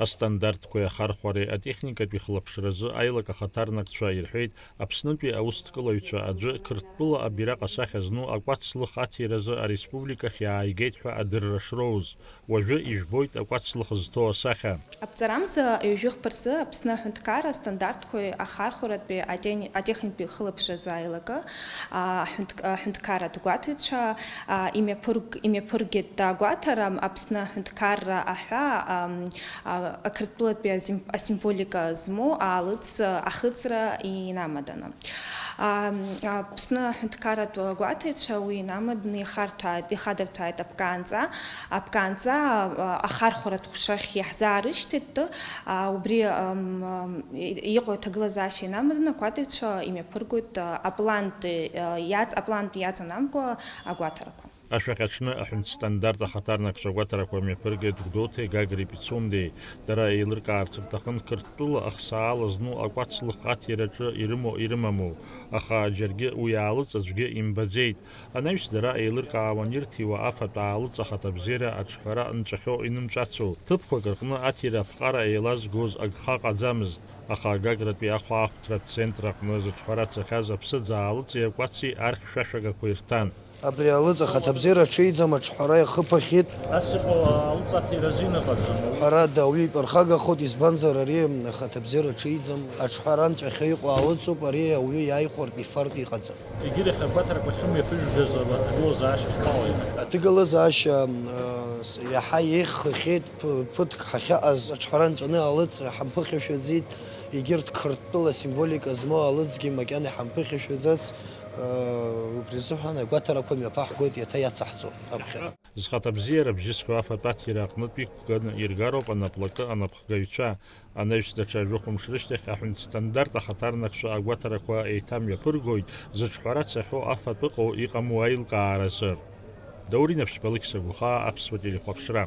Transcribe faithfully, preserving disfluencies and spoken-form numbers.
Астандартқәеи ахархәареи атехникатәи хылаԥшразы аилак ахаҭарнакцәа ирҳәеит, Аԥснытәи аусҭкылаҩцәа аӡәы Қырҭтәыла абираҟ асахьа зну акәацлых аҭиразы ареспубликахь иааигеит ҳәа адырра шроуз. Уажәы ижәбоит акәацлых зҭоу асахьа. Аԥҵарамза ҩажәи хԥа рзы Аԥсны аҳәынҭқарра астандартқәеи ахархәаратәи атени-, атехникатәи хылаԥшразы аилакы, а, аҳәынҭ-, аҳәынҭқарратә гәаҭаҩцәа, а, имҩаԥырг-, имҩаԥыргеит агәаҭара Аԥсны аҳәынҭқарра аҳәаа, ам, а, ақырҭтәылатәи азим-, асимволика змоу аалыҵ ахыҵра инамаданы. А, Аԥсны аҳәынҭқарратә гәаҭаҩцәа уи инамаданы ихарҭәааит, ихадырҭәааит аԥкаанҵа. Аԥкаанҵа, а, ахархәаратә ҟәшахь иаҳзаарышьҭит, а, убри, ам, ам, и-, иҟоу аҭагылазаашьа инамаданы агәаҭаҩцәа имҩаԥыргоит, а, аплантә, а, иаҵ-, аплантә иаҵанамкуа агәаҭарақәа. Ашәахь аҽны аҳәынҭстандарт ахаҭарнакцәа агәаҭарақәа мҩаԥыргеит Гәдоуҭеи Гагреи Пицундеи. Дара еилыркаарц рҭахын Қырҭтәыла ахсаала зну акәацлых аҭираҿы ирымоу-ирымаму, аха џьаргьы уи аалыҵ аӡәгьы имбаӡеит. Анаҩс дара еилыркаауан ирҭиуа афатә аалыҵ ахаҭабзиара аҿҳәара нҵәахьоу инымҵәацу. Ҭыԥқәак рҟны аҭира аԥҟара еилазгоз агха ҟаӡамызт, аха Гагратәи ахәаахәҭратә центр аҟны зыҿҳәара цахьаз аԥсыӡ аалыҵи акәаци архьшәашәагақәа ирҭан. Абри алыҵ ахаҭабзиара аҽеиӡам аҿҳәара иахыԥахьеит. Ас иҟоу алыҵ аҭира азин ыҟаӡам. Ҳәарада, ауаҩы иԥырхагахоит, избанзар ари ахаҭабзиара аҽеиӡам. Аҿҳәара нҵәахьа иҟоу алыҵуп, ари ауаҩы иааихәартә ифартә иҟаӡам. Егьирахь агәаҭарақәа ахьымҩаԥыжәжаз аҭагылазаашьа шԥаҟоу иахьа? Аҭагылазаашьа, м, а, с-, иаҳа еиӷьхахьеит, ԥ-, ԥыҭк ҳахьаҟаз аҿҳәара нҵәаны алыҵ ҳамԥыхьашәаӡеит, егьырҭ Қырҭтәыла символика змоу алыҵгьы макьана иҳамԥыхьашәаӡац, а, убри азыҳәан агәаҭарақәа мҩаԥаҳгоит, иаҭа иацаҳҵо аԥхьара. Зхаҭабзиара бжьызхьоу афатә аҭира аҟнытә иқәганы иргароуп анаплакы анапхгаҩцәа. Анаҩс даҽа жәохәымш рышьҭахь аҳәынҭстандарт ахаҭарнакцәа агәаҭарақәа еиҭамҩаԥыргоит, зыҿҳәара цахьоу афатә ыҟоу-иҟаму аилкааразы. Даур Инаԥшьба, Алықьса Гәахаа, Аԥсуа телехәаԥшра.